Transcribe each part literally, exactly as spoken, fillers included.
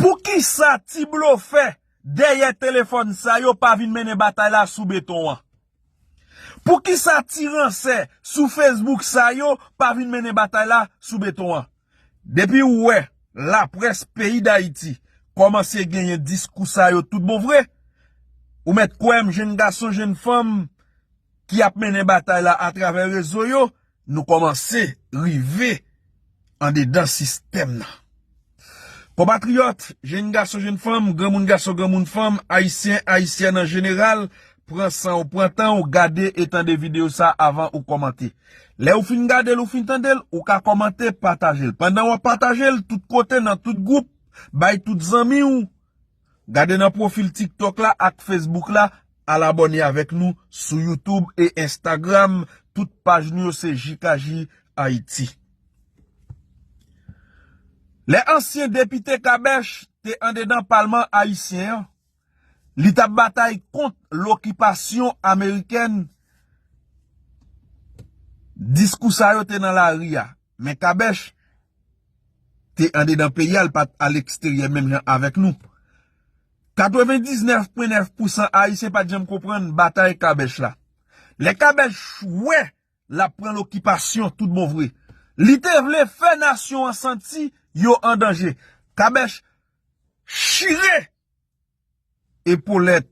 Poukisa ti blofè dèyè telefòn sa yo pa vin mennen batay la sou beton an? Poukisa ti ransè sou Facebook sa yo pa vin mennen batay la sou beton an? Depi w wè laprès peyi Dayiti kòmanse genyen diskou sa yo tout bon vre, ou mèt kwè m, jenn gason, jenn fanm ki ap mennen batay la atravè rezo yo, nou kòmanse rive andedan sistèm nan. Konpatriyòt, jenn gason, jenn fanm, granmoun gason, granmoun fanm, ayisyen, ayisyèn an jeneral, pran san w, pran tan w, gade e tande videyo sa avan ou kòmante. Lè ou fin gade l, ou fin tande l, ou ka kòmante, pataje l. Pandan w ap pataje l tout kote, nan tout gwoup, bay tout zanmi w, gade nan pwofil TikTok la ak Facebook la, al abòne avèk nou sou YouTube e Instagram. Tout paj nou yo se J K J Ayiti. Lè ansyen depite Kabèch te andedan palman ayisyen an, li t ap batay kont lokipasyon amerikèn, diskou sa yo te nan lari a. Men Kabèch te andedan peyi a, l pa t aleksteryè menm jan avèk nou. Katrevendiznèf pwen nèf pousan Ayisyen pa t janm konprann batay Kabèch la. Lè Kabèch wè l ap pran lokipasyon tout bon vre, li te vle fè nasyon an santi yo an danje. Kabèch chire epolèt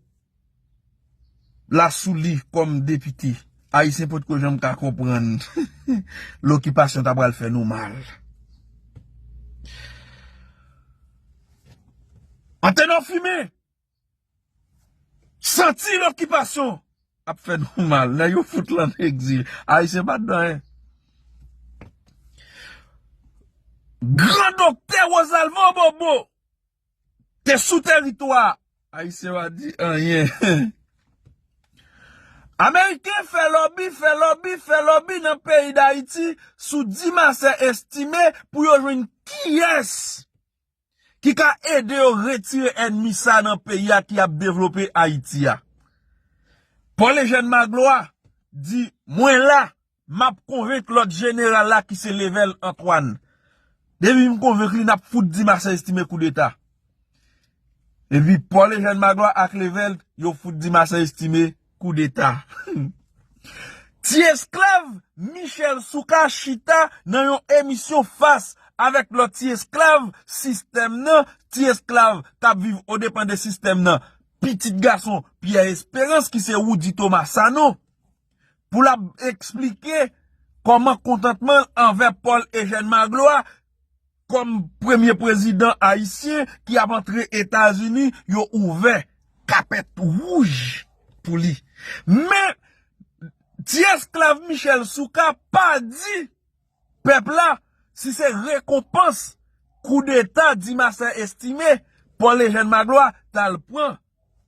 la sou li kòm depite. Ayisyen potko janm ka konprann lokipasyon ta pral fè nou mal. Antenan Fimen santi lokipasyon ap fè nou mal. Nèg yo fout l an egzil. Ayisyen pa t dan anyen. Gran doktè Rosalvo Bobo te sou teritwa a. Ayisyen pa di anyen. Ameriken fè lòbi, fè lòbi, fè lòbi nan peyi Dayiti sou Dimasè Estimé pou yo jwenn kiyès ki ka ede yo retire ènmi sa nan peyi a ki ap devlope Ayiti a. Paul Eugène Magloire di, mwen la, m ap konvenk lòt jeneral la ki se Level Antoine. Depi m konvenk li, n ap fout Dimasè Estimé koudeta. Epi Paul Eugène Magloire ak Level, yo fout Dimasè Estimé koudeta. Ti esklav Michel Souka chita nan yon emisyon fas avèk lòt ti esklav sistèm nan, ti esklav k ap viv odepan de sistèm nan, pitit gason Pierre Espérance ki se Rudy Thomas Sanon, pou l ap eksplike kòman kontantman l anvè Paul Eugène Magloire kòm premye prezidan ayisyen ki ap antre Etazini, yo ouvè kapèt wouj pou li. Men, ti esklav Michel Souka pa di pèp la si se rekonpans koudeta Dimasè Estimé Paul Eugène Magloire t al pran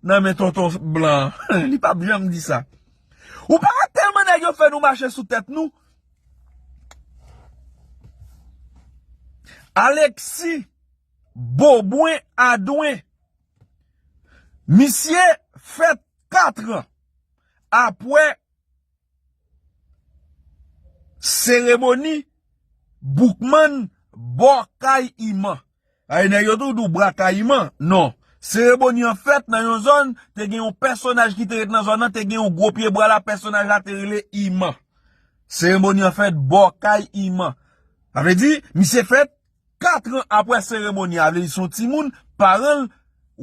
nan men tonton blan an. Li p ap janm di sa. Ou pa wè tèlman nèg yo fè nou mache sou tèt nou? Alexis Beaubrun Adouin, misye fèt kat an apre seremoni Boukman bò kay Iman. Ay, nèg yo tou di w bra kay Iman. Non. Seremoni an fèt nan yon zòn, te gen yon pèsonaj ki te ret nan zòn nan, te gen yon gwo pye bwa la, pèsonaj la te rele Iman. Seremoni an fèt bò kay Iman. Sa vle di, misye fèt kat an apre seremoni a. Vle di se yon timoun, paran l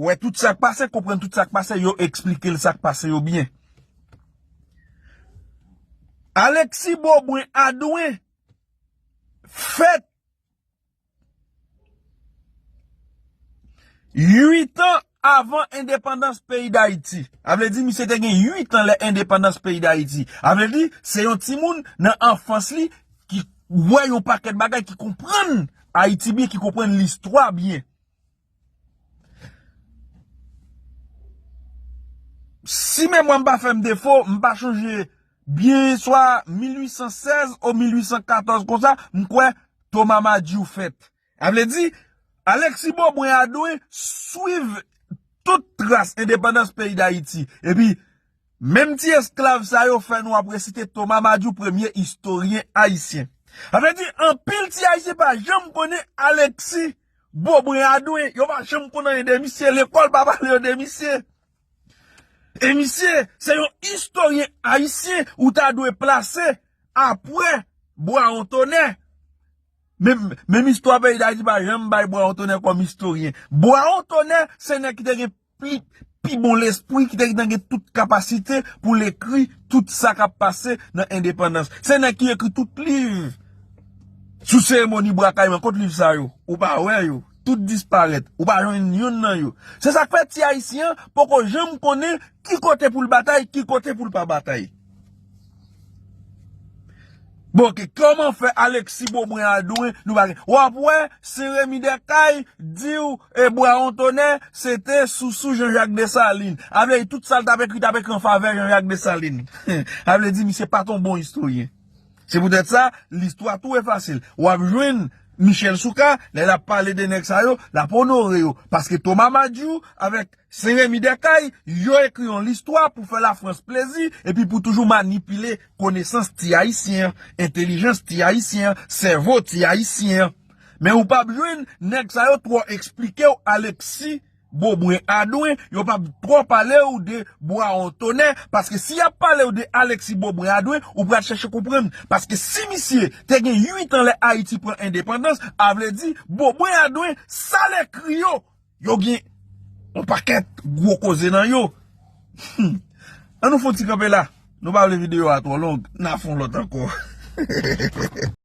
wè tout sa k pase, konprann tout sa k pase, yo eksplike l sa k pase yo byen. Alexis Beaubrun Adouin fèt uit an avan endepandans peyi Dayiti. Sa vle di, misye te gen uit an lè endepandans peyi Dayiti. Sa vle di, se yon timoun nan anfans li ki wè yon pakèt bagay, ki konprann Ayiti byen, ki konprann listwa byen. Si memwa m pa fè m defo, m pa chonje byen, swa mil uit san sèz ou mil uit san katòz konsa, m kwè Thomas Madiou fèt. Sa vle di, Alexis Beaubrun Adouin swiv tout tras endepandans peyi Dayiti. Epi, menm ti esklav sa yo fè nou ap resite Thomas Madiou, premye istoryen ayisyen. Sa vle di, anpil ti ayisyen pa janm konnen Alexis Bobren Adwen, yo pa janm konn anyen de misye, lekòl pa pale yo de misye. E misye, se yon istoryen ayisyen ou ta dwe plase apre Bwawon Tonè. Menm, menm istwa peyi Dayiti pa janm bay Bwawon Tonè kòm istoryen. Bwawon Tonè, se nèg ki te gen pli, pi bon lespri, ki te gen tout kapasite pou l ekri tout sa k ap pase nan endepandans. Se nèg ki ekri tout liv sou seremoni Bwa Kayiman. Kot liv sa yo? Ou pa wè yo. Tout disparèt. Ou pa jwenn youn nan yo. Se sa k fè ti Ayisyen an poko janm konnen ki kote pou l batay, ki kote pou l pa batay. Bon, oke, kòman fè Alexis Bobren Adwen nou pa gen? W ap wè, Sen Remi Dèkay di w, e Bwawon Tonè, se te sousou Jean-Jacques Dessalines. A vle di tout sa l t ap ekri, t ap ekri an favè Jean-Jacques Dessalines. A vle di misye pa t yon bon istoryen. Se poutèt sa, listwa tou efase l. W ap jwenn Michel Soukar, lè l ap pale de nèg sa yo, l ap onore yo. Paske Thomas Madiou avèk Sen Remi Dèkay, yo ekri yon listwa pou fè Lafrans plezi, epi pou toujou manipile konesans ti Ayisyen an, entèlijans ti Ayisyen an, sèvo ti Ayisyen an. Men ou p ap jwenn nèg sa yo twò eksplike w Alexis Bobren Adwen, yo p ap twò pale w de Bwawon Tonè, paske si y ap pale w de Alexis Bobren Adwen, ou pral chèche konprann. Paske si misye te gen uit an lè Ayiti pran endepandans, a vle di Bobren Adwen, sa l ekri yo, yo gen yon pakèt gwo koze nan yo. Hmm. An nou fè yon ti kanpe la. Nou pa vle videyo a twò long, n a fè yon lòt ankò.